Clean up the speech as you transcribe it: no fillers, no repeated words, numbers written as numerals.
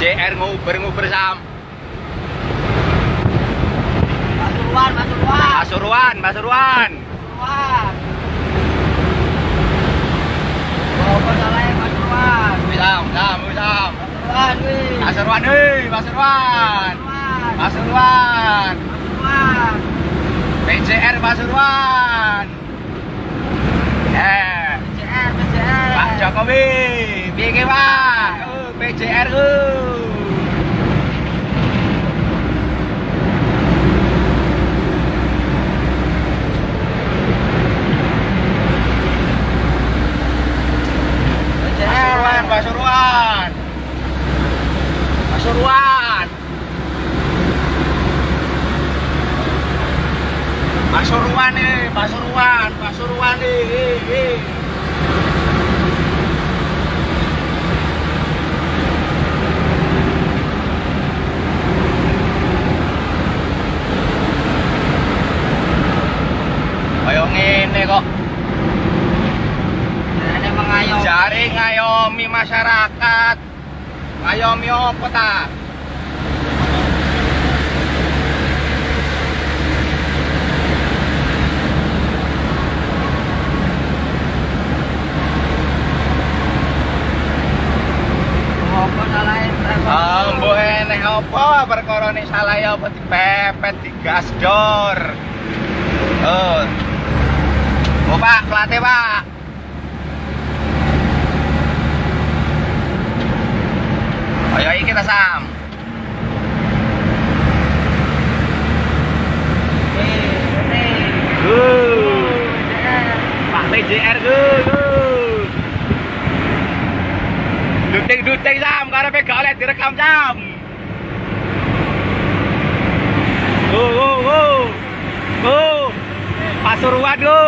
PJR nguber-nguber, Sam. Pasuruan, Pasuruan. Pasuruan, Pasuruan. Pasuruan. Apa salahnya Pasuruan? Wis, Sam, Sam, wis, Sam. Pasuruan wih. Pasuruan, hei, Pasuruan. Pasuruan. Pasuruan. PJR Pasuruan. Eh, PCR, PCR. Pak Jokowi, piye ki, Pak? Oh, PJR ku. Pasuruan, Pasuruan. Pasuruan. Pasuruan nih, Pasuruan, Pasuruan nih. Kaya ngene kok. Jarene mengayomi. Jare ngayomi masyarakat. Ngayomi apa ta? Apa salahnya prepon? Ah, mbok enek apa perkarane salah ya apa dipepet digas dor. Oh. Oh, Pak, plate, Pak. Ayo iki ta, Sam. Pak PJR ku. Duting-duting, Sam, karepe gak oleh direkam, Sam. Go go go. Go. Pasuruan go.